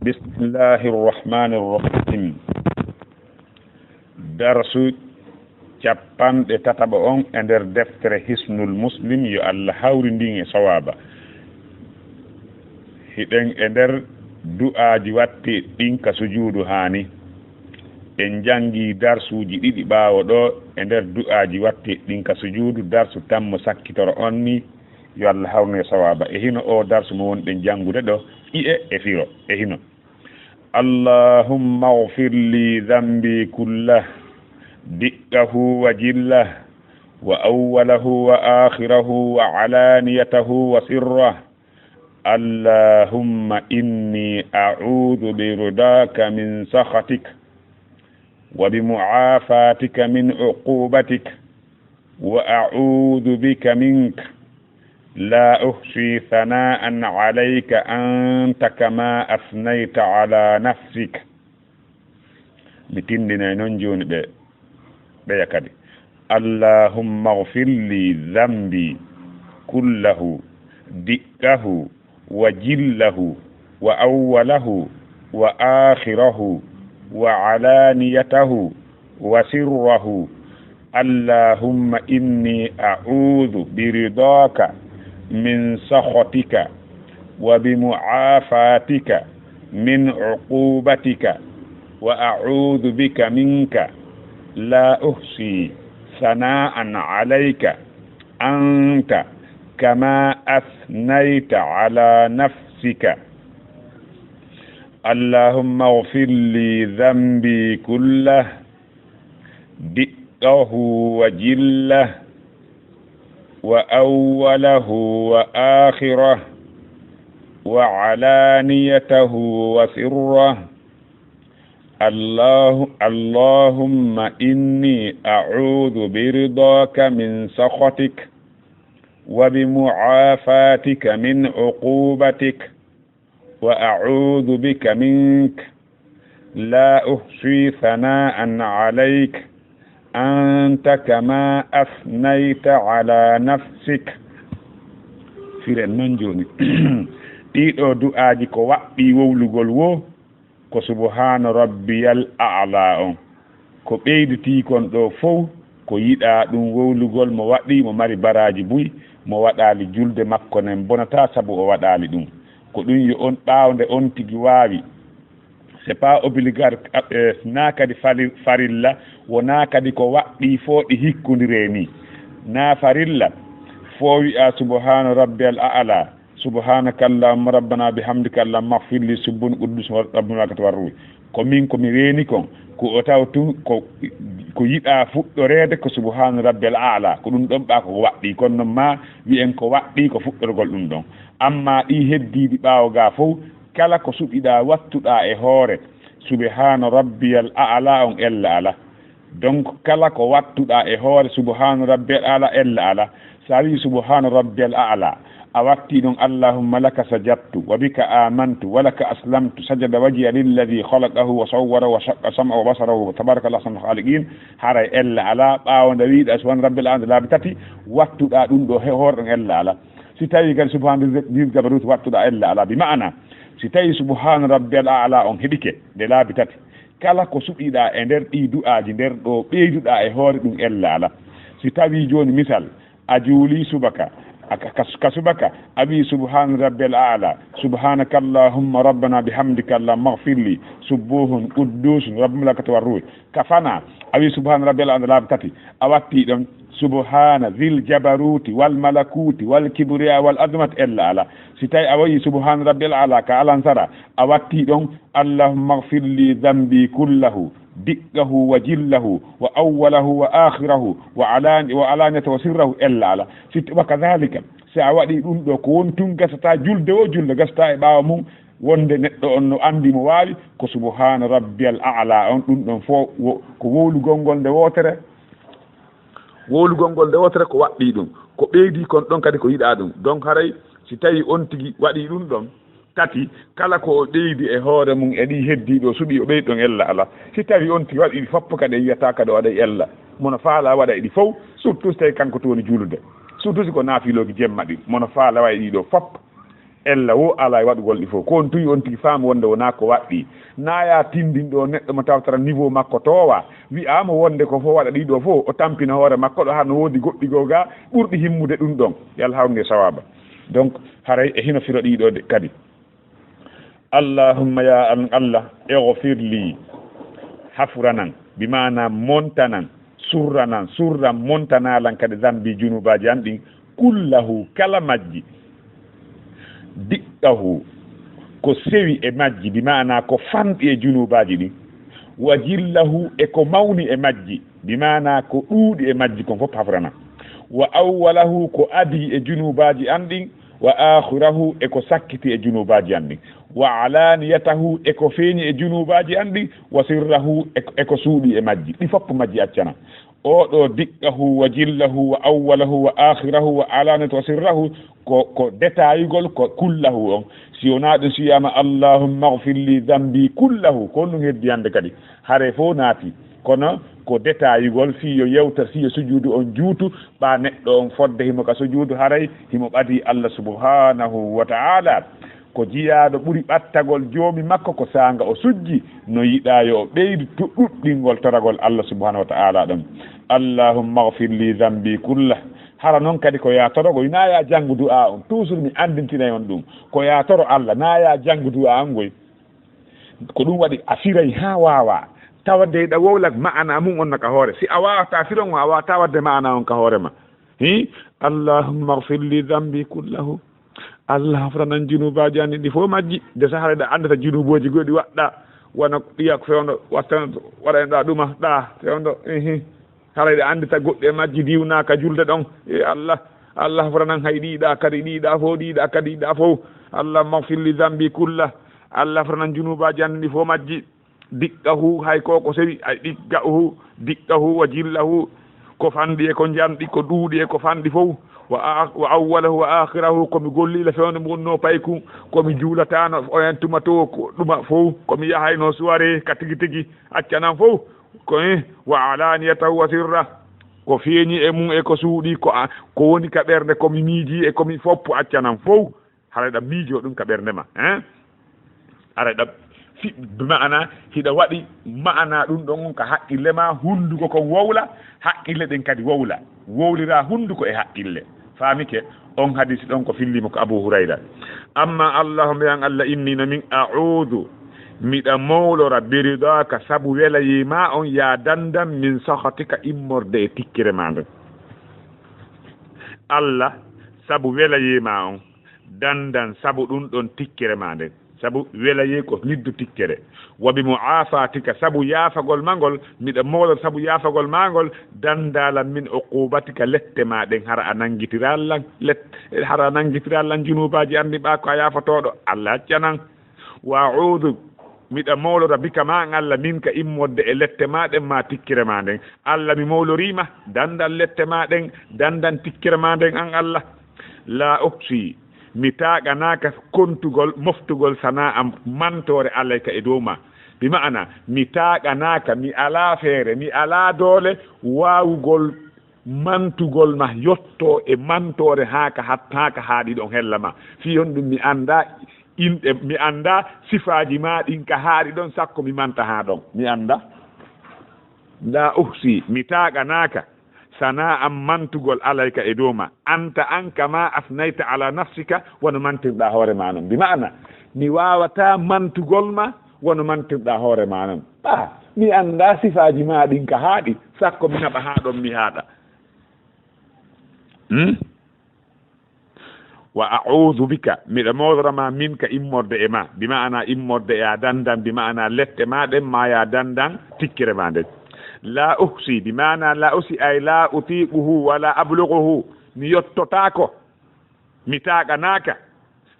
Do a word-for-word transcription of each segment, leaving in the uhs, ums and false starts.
Bismillahi irrahmani irrahim. Darsu capanɗe tataɓo on e nder deftere Hisnul Muslim, yo Allah hawri ndin e sawaba. Hiɗen e nder du'aaji watti ɗin ka sujuudu haani. En jangi darsuuji ɗiɗi ɓaawo ɗo e nder du'aaji watti ɗin ka sujuudu, darsu tammo sakkitoro on ni, yo Allah hawrne sawaba. E hino o darsu mo wonɗen jangude ɗo, i'e e firo. E hino. اللهم اغفر لي ذنبي كله دقه وجله وأوله وآخره وعلانيته وسره. اللهم إني أعوذ برضاك من سخطك وبمعافاتك من عقوبتك وأعوذ بك منك لا أحصي ثناء عليك أنت كما أثنيت على نفسك. Mi tindinay non jooni ɓe, ɓeya kadi. اللهم اغفر لي ذنبي كله دقه وجله وأوله وآخره وعلانيته وسره. اللهم إني أعوذ برضاك من سخطك وبمعافاتك من عقوبتك وأعوذ بك منك لا أحصي ثناء عليك أنت كما أثنيت على نفسك. اللهم اغفر لي ذنبي كله دقه وجله وأوله وآخره وعلانيته وسره. الله، اللهم إني أعوذ برضاك من سخطك وبمعافاتك من عقوبتك وأعوذ بك منك لا أحصي ثناء عليك أنت كما أثنيت على نفسك. Firen non jooni. Ɗiɗo du'aaji ko waɗɗii wowlugol wo ko subhaana rabbiyal a'la on. Ko ɓeyditii kon ɗo fow, ko yiɗaa ɗum wowlugol mo waɗɗii, mo mari baraaji buy, mo waɗaali julde makko nden bonataa sabu o waɗaali ɗum. Ko ɗum yo on ɓaawnde on tigi waawi. C'est pas obligatoire, eh, naa kadi fali-, farilla, wonaa kadi ko waɗɗii fow ɗi hikkondiree nii. Naa farilla, fow wi'a subhaana rabbiyal a'la, subhanaka allahumma rabbana bihamdika allahumma ighfir li subbun quddus rabbuna ka tawarru. Ko min ko mi reeni kon, ko o taw tun ko, ko yiɗaa fuɗɗoreede ko subhaana rabbiyal a'la, ko ɗum ɗon ɓa ko waɗɗii, kono non ma wi'en ko waɗɗii ko fuɗɗorgol ɗum ɗon. Amma ɗi heddiiɗi ɓaawo ga fow, kala ko suɓiɗaa wattuɗaa e hoore subhaana rabbiyal a'la on ella ala. Donc, kala ko wattuɗaa e hoore subhaana rabbiyal a'la ella ala. Sa wi'i subhaana rabbiyal a'la, a watti ɗon allahumma laka sajadtu, wa bika amantu, wa laka aslamtu, sajada wajhiya lilladhi khalaqahu wa sawwarahu wa shaqqa sam'ahu wa basarahu, wa tabaraka ahsanul khaliqin, haray ella ala. Ɓaawo nde wi'uɗaa subhaana rabbiyal a'la nde laabi tati, wattuɗaa ɗum ɗo he hoore ɗon ella ala. Si tawi kadi subhaana dhil jabarut wattuɗaa ella ala, bi ma'ana, si tawi subhaana rabbiyal a'la on heɓike nde laabi tati, kala ko suɓiɗaa e nder ɗi du'aaji nder ɗo ɓeyduɗaa e hoore ɗum ella ala. Si tawi jooni misal, a juuli subaka, a ka, ka, ka subaka, a wi'i subhaana rabbiyal a'la, subhaanaka allahumma rabbana bihamdika allahumma ighfirli, subbuhun quddusun rabbul malakati war ruh. Ka fana, a wi'i subhaana rabbiyal a'la laabi tati, a watti ɗon subhaana dhil jabaruti wal malakuti wal kibriya wal azmati ella ala. Si tawi a wi'i subhaana rabbiyal a'la ka alansara, a watti ɗon allahumma ighfir li dhanbi kullahu, diqqahu wa jillahu, wa awwalahu wa akhirahu, wa alani-, wa alaniyatahu wa sirrahu ella ala. Si t-, wa kadhalika, si a waɗi ɗum ɗo, ko woni tun gasata julde wo julde, gasata e ɓaawo mum, wonde neɗɗo on no andi mo waawi, ko subhaana rabbiyal a'la on, ɗum ɗon fow wo-, ko wowlugol ngol nde wootere. Wowlugol ngol nde wootere ko waɗɗii ɗum, ko ɓeydii kon ɗon kadi ko yiɗaa ɗum. Donc haray si tawi on tigi waɗii ɗum ɗon tati, kala ko o ɓeydi e hoore mum e ɗi heddii ɗo suɓii o ɓeydi ɗon ella ala. Si tawi on tigi waɗii ɗi foppo kadi e wiyataa kadi o waɗay ella, mono faalaa waɗay ɗi fow, surtout si tawi kanko tun woni juulude, surtout si ko naafilooji jemma ɗin, mono faalaa waɗay ɗi ɗo foppo. Ella wo alaa e waɗugol ɗi fof. Ko on tuyi on tigi faamu wonde wonaa ko waɗɗi. Naa ya tindin ɗo neɗɗo mo tawtara niveau makko toowa. Wi'aama wonde ko fof waɗa ɗi ɗo fof, o tampina hoore makko ɗo hano woodi goɗɗi goo ga ɓurɗi himmude ɗum ɗon. Yo Allah hawrunde sawaaba. Donc, haray e hino firo ɗi ɗo de, kadi. Allahumma ya an Allah, ighfir li, hafuranan, bi maana montanan, surranan, surran, montanalan kadi zambi junubaaji an ɗin, kullahu, kala majji. Diqqahu, ko sewi e majji, bi maana ko fanɗi e junubaaji ɗin. Wa jillahu, e ko mawni e majji, bi maana ko ɗuuɗi e majji kon fof hafrana. Wa awwalahu, ko adii e junubaaji an ɗin, wa akhirahu, e ko sakkiti e junubaaji an ɗin. Wa alaniyatahu, e ko feeñi e junubaaji an ɗin, wa sirrahu, e, e ko suuɗi e majji. Ɗi fof majji accana. Oɗo diqqahu wa jillahu wa awwalahu wa akhirahu wa alaniyatahu wa sirrahu, ko, ko detayugol, ko kullahu on. Si wonaa ɗum, si wiyaama, "Allahumma ighfir li dhanbi kullahu," ko ɗum heddi hannde kadi. Hare fof naati. Kono ko detayugol, fii yo yewta, fii yo sujuudu on juutu, ɓa neɗɗo on fodde himo ka sujuudu, haray himo ɓadii Allah subhanahu wa ta'ala. Ko jiyaaɗo ɓuri ɓattagol joomi makko ko saanga o sujji, no yiɗaa yo o ɓeydu tu-, ɗuɗɗingol toragol Allah subhanahu wa ta'ala ɗon. "Allahumma ighfir li dhanbi kullah." Hara non kadi ko ya torogo, ina ya janngu du'a on. Toujours mi anndintinay on ɗum. Ko ya toro Allah, na ya janngu du'a on ngoy. Ko ɗum waɗi a firay haa waawa. Tawa dey ɗa wowla ma'ana mum on no ka hoore. Si a waawataa firon on, a waawataa waɗde ma'ana on ka hoore ma. Hi? "Allahumma ighfir li dhanbi kullahu." Allah hafranan junubaaji an ɗi fof majji. De sahara ɗa anndata junuubooji goɗɗi waɗɗa. Wano ɗiya ko fewndo waɗta-, waɗaynoɗa ɗuma ɗa fewndo. Ihi. Haray ɗa anndita goɗɗi e majji diwnaaka julde ɗon. E Allah, Allah hafranan hay ɗiɗa kadi, ɗiɗa fof, ɗiɗa kadi, ɗiɗa fof. "Allahumma ighfir li dhanbi kullah." Allah hafranan junubaaji an ɗi fof majji. Diqqahu, hay ko ko sewi, ay diqqahu, diqqahu wa jillahu, ko fanɗi e ko njanɗi, ko ɗuuɗi e ko fanɗi fof. Wa a-, wa awwalahu wa akhirahu, ko mi golliila fewndo mo wonno payku, ko mi juulataano oyan tuma to, ko ɗuma fof, ko mi yahayno suware ka tigi tigi, accanan fof. Ko, eh, wa alaniyatahu wa sirra, ko feeñi e mum e ko suuɗi, ko a-, ko woni ka ɓernde, ko mi miiji e ko mi foppu, accanan fof. Haray ɗa miijoo ɗum ka ɓernde ma, hein? Haray ɗa fi-, ma'ana, hiɗa waɗi ma'ana ɗum ɗon on ka haqqille ma, hunnduko kon wowla, haqqille ɗen kadi wowla. Wowlira hunnduko e haqqille. Faamike? On hadisi ɗon ko fillimo ko Abu Hurayra. Amma Allahumma, yan Allah, inni no min a'udhu, miɗa mowlora, biridaka, sabu welayee ma on, ya dandan, min sakhatika, immorde e tikkere ma nden. Allah, sabu welayee ma on, dandan sabu ɗum ɗon tikkere ma nden. Sabu welayee ko liddu tikkere. Wa bi mu'afatika, sabu yaafagol ma ngol, miɗa mowlor sabu yaafagol ma ngol, dandalan min uqubatika, lette ma ɗen, hara a nangitiral lan, let-, hara a nangitiral lan junubaaji an ɗin, ɓa ko a yaafotooɗo, Allah accanan. Wa a'udhu, miɗa mowlora, bika, ma an Allah, minka, immorde e lette ma ɗen ma tikkere ma nden. Allah, mi mowloriima, dandan lette ma ɗen, dandan tikkere ma nden, an Allah. La uhsi, mi taaɗanaaka kontugol, moftugol, sana am, mantoore, alayka, e dow ma. Bi ma'ana, mi taaɗanaaka, mi alaa feere, mi alaa doole waawugol mantugol ma yotto e mantoore haa ka hat-, haa ka haaɗi ɗon hella ma. Fii on ɗum mi annda inɗe, mi annda sifaaji ma ɗin ka haaɗi ɗon, sakko mi manta haa ɗon. Mi annda. La uhsi, mi taaɗanaaka, sana am, mantugol, alayka, e dow ma. Anta, an, kama asnayta ala nafsika, wano mantirɗa hoore ma non. Bi ma'ana, mi waawataa mantugol ma wano mantirɗa hoore ma non. Ɓa, mi annda sifaaji ma ɗin ka haaɗi, sakko mi naɓa haa ɗon mi haaɗa. Hmm? Wa a'udhu bika, miɗa mowlora ma, minka, immorde e ma, bi ma'ana immorde e a dandan, bi ma'ana lette ma ɗen ma ya dandan tikkere ma nden. La uhsi, bi ma'ana la uhsi, ay la utiquhu wa la ablughuhu, mi yottotaako, mi taaɗanaaka,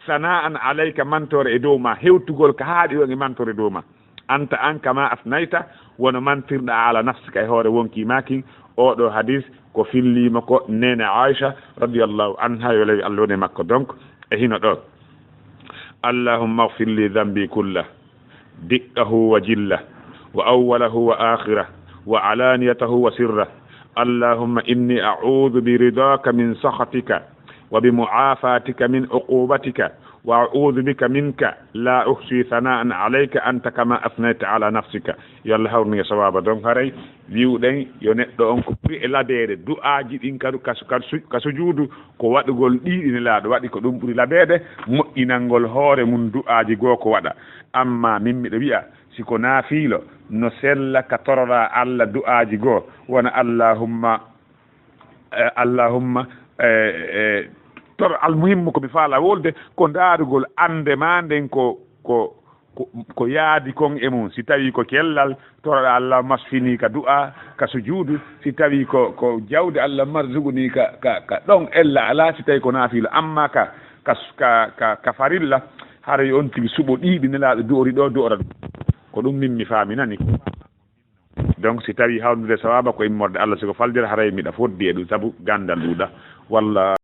sana'an alayka, mantoore e dow ma, hewtugol ka haaɗi on e mantoore dow ma. Anta, an, kama asnayta, wano mantirɗa, ala nafsika, e hoore wonkii ma kin. Oɗo hadis ko fillimo ko nene Aisha radiyallahu anha, yo lewi Allah wone makko. Donc, e hino ɗo. Allahumma ighfir li dhanbi kullah, diqqahu wa jillah, wa awwalahu wa akhirah, wa alaniyatahu wa sirrah. Allahumma inni a'udhu bi ridaka min sakhatika, wa bi mu'afatika min uqubatika, وأعوذ بك منك لا أحصي ثناء عليك أنت كما أثنيت على نفسك. Yo Allah hawrnu e sawaaba. Donc, haray wi'uɗen yo neɗɗo on ko ɓuri e labeede, du'aaji ɗin kadu ka su-, ka su-, ka sujuudu, ko waɗugol ɗii ɗi Nelaaɗo waɗi, ko ɗum ɓuri labeede, moƴƴinangol hoore mum du'aaji goo ko waɗa. Amma min miɗo wi'a, si ko naafiilo, no sella ka tororaa Allah du'aaji goo, wona allahumma, eh, allahumma, eh, eh, toro, almuhimmu ko mi faala wolde, ko ndaarugol annde maa nden ko, ko, ko, ko yaadi kon e mum. Si tawii ko cellal, toroɗaa Allah masfini ka du'a, ka sujuudu. Si tawii ko, ko jawdi Allah marzuguni ka, ka, ka ɗon ella alaa, si tawii ko naafiilo. Amma ka, ka, ka, ka, ka farilla, haray on tigi suɓo ɗii ɗi Nelaaɗo du'ori ɗoo, du'ora ɗum. Ko ɗum min mi faaminani. Donc, si tawii hawnude sawaaba ko immorde Allah, si ko faldere, haray miɗa foddi e ɗum, sabu ganndal ɗuuɗa. Walla